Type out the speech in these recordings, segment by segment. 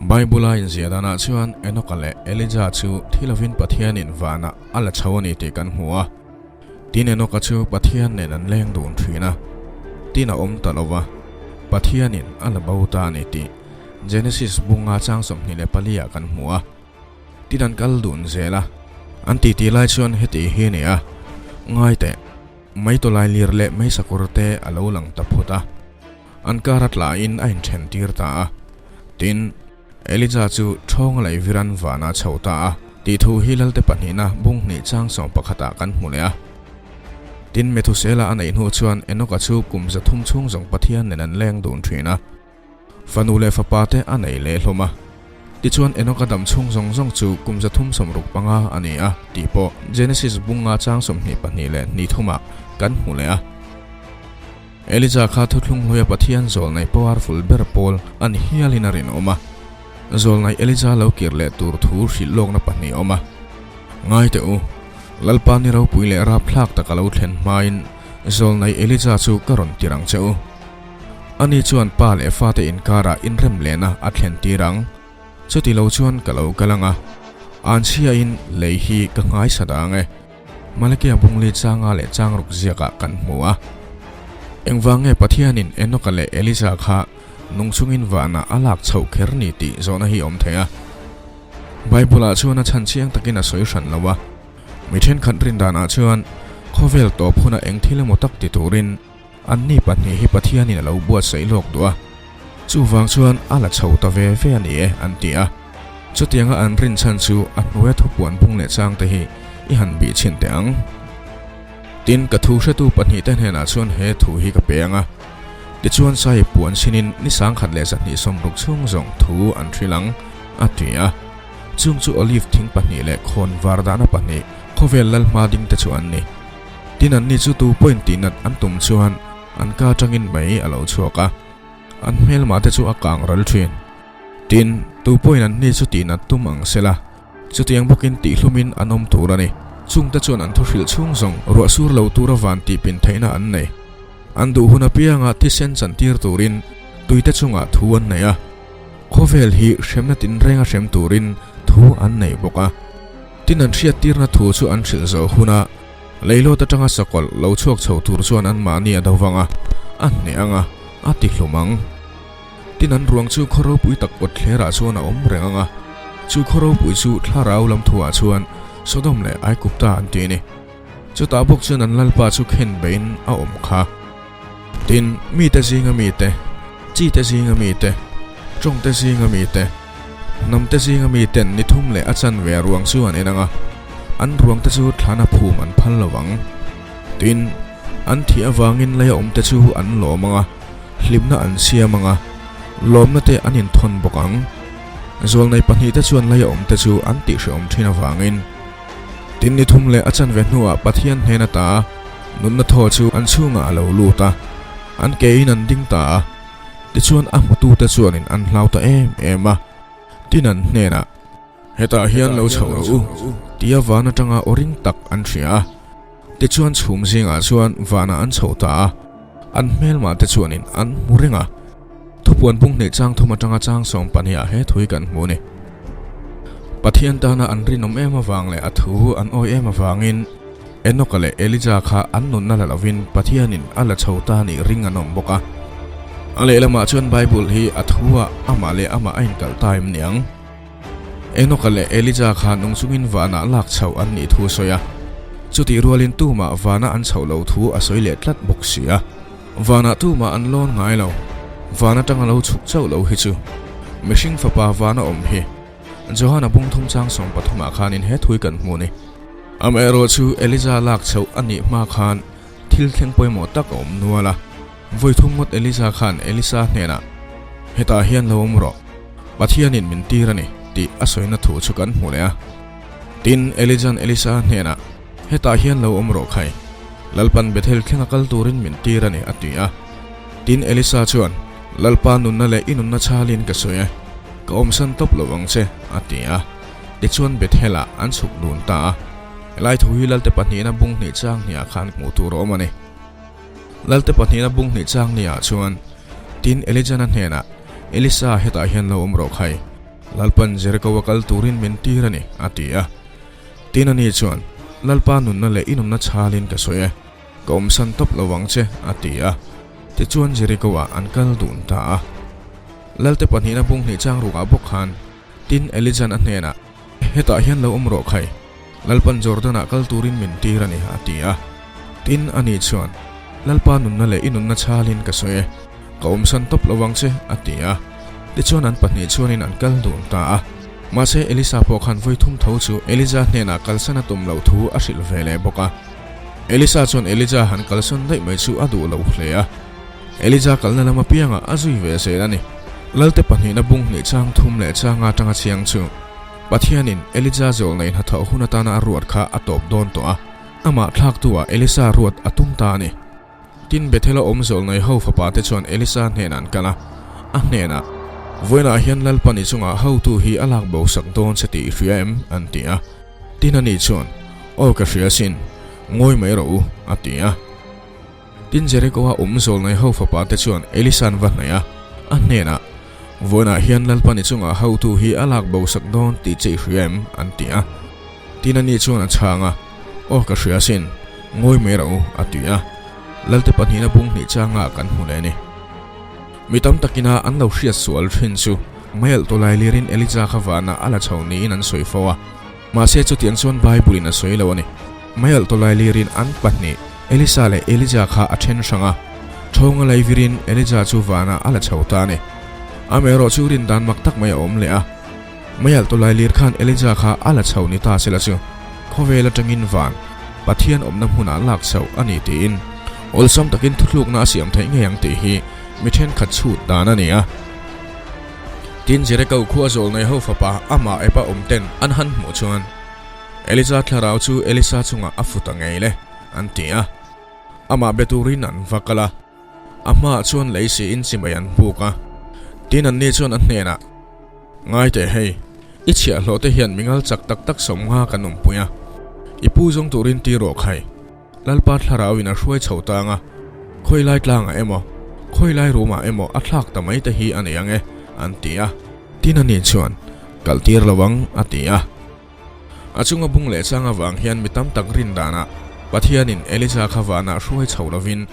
Bible-a inziah danah chuan Enoka leh Elija chu thi lovin Pathianin vanah a la chho a ni tih kan hmu a. Tin Enoka chu Pathian nen an leng dun thin a, tin a awm ta lo va, Pathianin a la bo ta a ni tih Genesis bunga chang 24 ah kan hmu a. Tin an kal dun zel a, an titi lai chuan heti hi a ni a, Ngai teh, mei tawlai lir leh mei sakawr te a lo lang ta phut a, an kar a tlain a inthen tir ta a. Tin, Elija chu ṭhawnga lei viran vanah chho ta a, tih thu hi Lalte pahnihna bung hnih chang 11 ah kan hmu leh a. Tin, Methusela a neih hnu chuan Enoka chu kum 300 chhung zawng Pathian nen an leng dun ṭhin a. Fanu leh fapa te a nei leh hlawm a. Tichuan Enoka dam chhung zawng zawng chu kum 365 a ni a tih pawh Genesis bunga chang 22 leh ni thumah kan hmu leh a. Elija kha thuthlung hluia Pathian zawlnei powerful ber pawl a ni hialin a rinawm a. Zawlnei Elija lo kir leh tur thu hrilh lawkna pahnih a awm a. Ngai teh u, Lalpa ni ropui leh rapthlak tak a lo thlen hmain zawlnei Elija chu ka rawn tir ang che u. Ani chuan pa leh fate inkarah inrem lehna a thlen tir ang. Chuti lo chuan ka lo kal ang a, anchhiain lei hi ka nghaisa dah ang e. Malakia bungli changa leh changruk ziakah kan hmu a. Engvang nge Pathianin Enoka leh Elija kha nung chungin vanah a lak chhoh kher ni tih zawhna hi awm thei a. Bible-ah chuan a chhan chiang takin a sawi hran lo a. Mi thenkhat rindanah chuan khawvel tawp huna eng thil emaw tak ti turin, Anni pahnih hi Pathianin a lo buatsaih lawk duh a, chuvang chuan a la chho ta ve ve a ni e, an ti a. Chutianga an rin chhan chu a hnuaia thupuan bung leh changte hi i han bih chhin teh ang. Tin, ka thu hretu pahnihte hnenah chuan he thu hi ka pe ang a, tichuan sai puan sinin ni 1260 chhung zawng thu an hrilh ang, a ti a. Chung chu olive thing pahnih leh khawn var dahna pahnih khawvel lal hma dingte chu an ni. Tin anni chu tu pawhin tihnat an tum chuan an ka atangin mei a lo chhuak a, an hmelmah te chu a kang ral thin. Tin, tu pawhin anni chu tihnat tum ang sela, chutiang bawkin tihhlumin an awm tur a ni. Chungte chuan an thuhrilh chhung zawng ruah sur lo tura van tihpin theihna an nei. An duh hun apianga thisen chantir turin tuite chungah thu an nei a, khawvel hi hremna tinrenga hrem turin thu an nei bawk a. Tin an hriattirna thu chu an hrilh zawh huna leilawt atanga sakawlh lo chhuak chho tur chuan anmahni a do vang a, a hneh ang a, a ti hlum ang. Tin an ruang chu khaw ropui tak kawt thlerah chuan a awm reng ang a, chu khaw ropui chu thlarau lam thuah chuan Sodom leh Aigupta an ti a ni. Chutah bawk chuan an lalpa chu khen beiin a awm kha. Tin, mite zinga mite, chite zinga mite, tawngte zinga mite, hnamte zinga miten ni thum leh a chanve ruang chu an en ang a, an ruangte chu thlana phum an phal lo ang. Tin, an thih avangin lei a awmte chu an lawm ang a, hlimna an siam ang a, lawmna te an inthawn bawk ang. Zawlnei pahnihte chuan lei a awmte chu an tihhrehawm thin avangin. Tin ni thum leh a chanve hnuah Pathian hnen ata nunna thaw chu an chhungah a lo lut a, an ke in an ding ta a. Tichuan a hmutute chuanin an hlau ta em em a, tin an hnenah, Hetah hian lo chho rawh u, tia van atanga aw ring tak an hria a. Tichuan chhum zingah chuan vanah an chho ta a, an hmelmah te chuanin an hmu reng a. Thupuan bung hnih chang thum atanga chang 12 ah he thui kan hmu a ni. Pathian tana an rinawm em avang leh a thu an awi em avangin Enoka leh Elija kha an nunna la lovin Pathianin a la chho ta nih ring an awm bawk a. A lehlamah chuan Bible hi a thu ah amah leh amah a inkalh ta em niang. Enoka leh Elija kha nung chungin vanah lak chhoh an nih thu a sawi a. Chutih rualin tumah vana an chhoh lo thu a sawi leh tlat bawk si a. Vanah tumah an lawn ngai lo. Van atanga lo chhuk chauh lo hi chu mihring fapa vana awm hi Johana bung thum chang 13 ah khanin he thui kan hmu ni. Amaherawh chu Elija lak chhoh a nih hma khan thil thleng pawimawh tak a awm nual a. Vawi thum ngawt Elija khan Elisa hnenah, Hetah hian lo awm rawh, Pathianin min tir a ni, tih a sawina thu chu kan hmu leh a. Tin, Elija'n Elisa hnenah, Hetah hian lo awm rawh khai, Lalpan Bethel thlenga kal turin min tir a ni, a ti a. Tin, Elisa chuan, Lalpa nunna leh i nunna chhalin ka sawi e, ka awmsan tawp lo ang che, a ti a. Tichuan Bethel-ah an chhuk dun ta a. Helai thu hi Lalte pahnihna bung hnih chang hniah khan hmuh tur a awm a ni. Lalte pahnihna bung hnih chang niah chuan, Tin, Elijana hnenah, Elisa, hetah hian lo awm rawh khai. Lalpan Jeriko-a kal turin min tir a ni, a ti a. Tin ani chuan, Lalpa nunna leh i nunna chhalin ka sawi e, ka awmsan tawp lo vang che, a ti a. Tichuan Jeriko-ah an kal dun ta a. Lalte pahnihna bung hnih chang rukah bawk khan, Tin Elijan a hnenah, Hetah hian lo awm rawh khai, Lalpan Jordan-ah kal turin min tir a ni, a ti a. Tin, ani chuan, Lalpa nunna leh i nunna chhalin ka sawi e, ka awmsan tawp lo vang che, a ti a. Tichuan an pahnih chuanin an kal dun ta a. Mahse, Elisa pawh khan vawi thum tho chu Elija hnenah kalsan a tum loh thu a hrilh ve leh bawk a. Elisa chuan Elija han kalsan daih mai chu a duh lo hle a. Elija kalna lam apiangah a zui ve zel a ni. Lalte pahnihna bung hnih chang thum leh changa atanga chiang chu Pathianin Elija zawlnei hnathawh hun atana a ruat kha a tawp dawn tawh a, amah thlaktu-ah Elisa ruat a tum ta a ni. Tin, Bethel-a awm zawlnei ho fapate chuan Elisa hnenah an kal a, a hnenah, Vawiinah hian Lalpa ni chungah hotu hi a lak bo sak dawn che tih i hria em? an ti a. Tin, ani chuan, Aw ka hria asin, ngawi mai rawh u, a ti a. Tin, Jeriko-a awm zawlnei ho fapate chuan Elisa-an va hnaih a, a hnenah, Vawiinah hian Lalpa ni chungah hotu hi a lak bo sak dawn tih che i hria em? an ti a. Tin, ani chuan a chhang a, Aw, ka hria asin, ngawi mai rawh u, a ti a. Lalte pahnihna bung hnih changa kan hmu leh a ni. Mi tam takina an lo hriat sual thin chu meialh tawlai lirin Elija kha vanah a la chho niin an sawi fo a. Mahse chutiang chuan Bible-in a sawi lo a ni. Meialh tawlai lirin an pahnih, Elisa leh Elija kha a then hrang a. Thawnga lei virin Elija chu vanah a la chho ta a ni. Amaherawh chu rin dan mak tak mai a awm leh a. Meialh tawlai lir khan Elija kha a la chho ni ta sela chu khawvel atangin van, Pathian awmna hmunah lak chhoh a ni tiin awlsam takin thuthlukna a siam theih ngei ang tih hi mi thenkhat chhut dan a ni a. Tin, Jeriko khua zawlnei ho fapa amah epa awm ten an han hmuh chuan Elija thlarau chu Elisa chungah a fu ta ngei le, an ti a. Amah be turin an va kal a, a hmaah chuan lei siin chimei an buk a. Tin, anni chuan a hnenah, Ngai teh hei, i chhiahhlawh te hian mingal chak tak tak sawmnga kan awmpui a, i pu zawng turin ti rawh khai. Lalpa thlarauin a hruai chho tang a, khawilai tlangah emaw, khawilai room-ah emaw a thlak ta mai te hi a nei ang e, an ti a. Tin ani chuan, Kal tir lo ang, a ti a. A chunga bung leh chang avang hian mi tam tak rin danah Pathianin Elija kha vanah hruai chho lovin,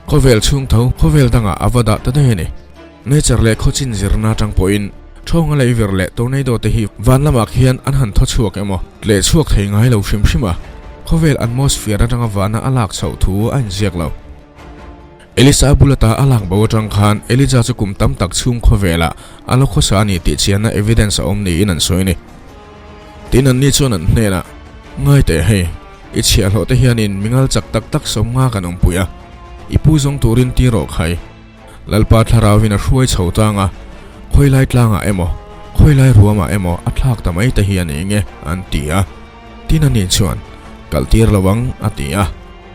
Khawvel chhung tho khawvel dangah a va dah ta daih a ni. Nature leh khawchin zirna atang pawhin thawnga lei vir leh tornado te hi van lamah khian an han thaw chhuak emaw tleh chhuak thei ngai lo hrim hrim a, khawvel atmosphere atanga vana a lak chhoh thu a inziak lo. Elisa bulata a lak bo atang khan Elija chu kum tam tak chhung khawvelah a la khawsa a ni tih chianna evidence a awm niin an sawi a ni. Tin anni chuan an hnenah, Ngai teh hei, i chhiahhlawh te hianin mingal chak tak tak sawmnga kan awmpui a, i pu zawng turin ti rawh khai. Lalpa thlarauin a hruai chho tang a, khawilai tlangah emaw, khawilai ruamah emaw a thlak ta mai te hi a ni nge, an ti a. Tin ani chuan, Kal tir lo ang, a ti a.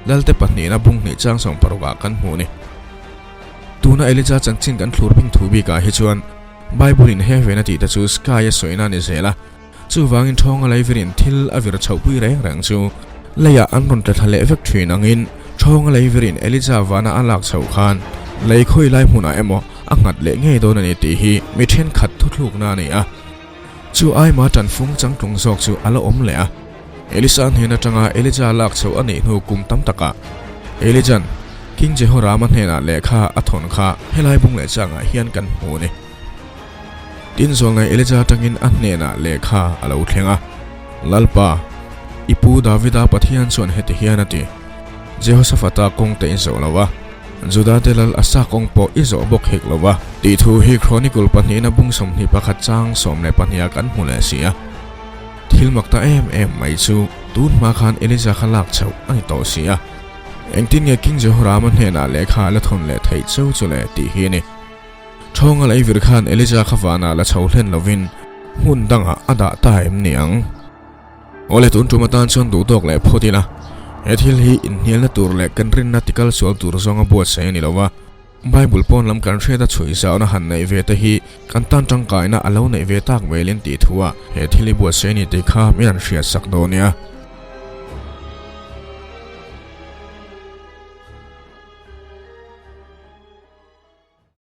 Lalte pahnihna bung hnih chang sawmparukah kan hmuh ni. Tuna Elija chanchin kan thlur bing thu bikah hi chuan, Bible in heaven a tih te chu sky a sawina a ni zel a, chuvangin thawnga lei virin thil a vir chhohpui reng reng chu leiah an rawn tla thla leh vek thin angin thawnga lei virin Elija vana a lak chhoh khan lei khawi lai hmunah emaw a nghat leh ngei dawn a ni tih hi mi thenkhat thuthlukna a ni a. Chu aima tanfung changtlung zawk chu a la awm leh a. Elisa hnen atanga Elija lak chhoh a nih hnu kum tam takah Elijan King Jehorama hnenah lehkha a thawn kha helai bung leh changah hian kan hmu a ni. Tin zawlngai Elija atangin a hnenah lehkha a lo thleng a, Lalpa, i pu Davida Pathian chuan heti hian a ti, Jehoshaphat-a kawng te i zawh lo a, Juda-te lal Asa kawng pawh i zawh bawk hek lo a, tih thu hi Chronicle pahnihna bung 21 chang 12 ah kan hmu leh si a. Thil mak ta em em mai chu tun hma khan Elija kha lak chhoh a ni tawh si a. Engtin nge King Jehorama hnenah lehkha a la thawn leh theih cheu chu le tih hi a ni. Thawnga lei vir khan Elija kha vanah la chho hlen lovin hmun dangah a dah ta em ni ang? Awle tun tum atan chuan duh tawk leh phawt ila, he thil hi inhnialna tur leh kan rinna tikal sual tur zawnga buatsaih a ni lo va. Bible pawn lam kan hriat a chhui zauhna han neih ve te hi kan tan tangkaina a lo neih ve tak velin tih thu ah he thil i buatsaih a ni tih kha min han hriat sak dawn nia.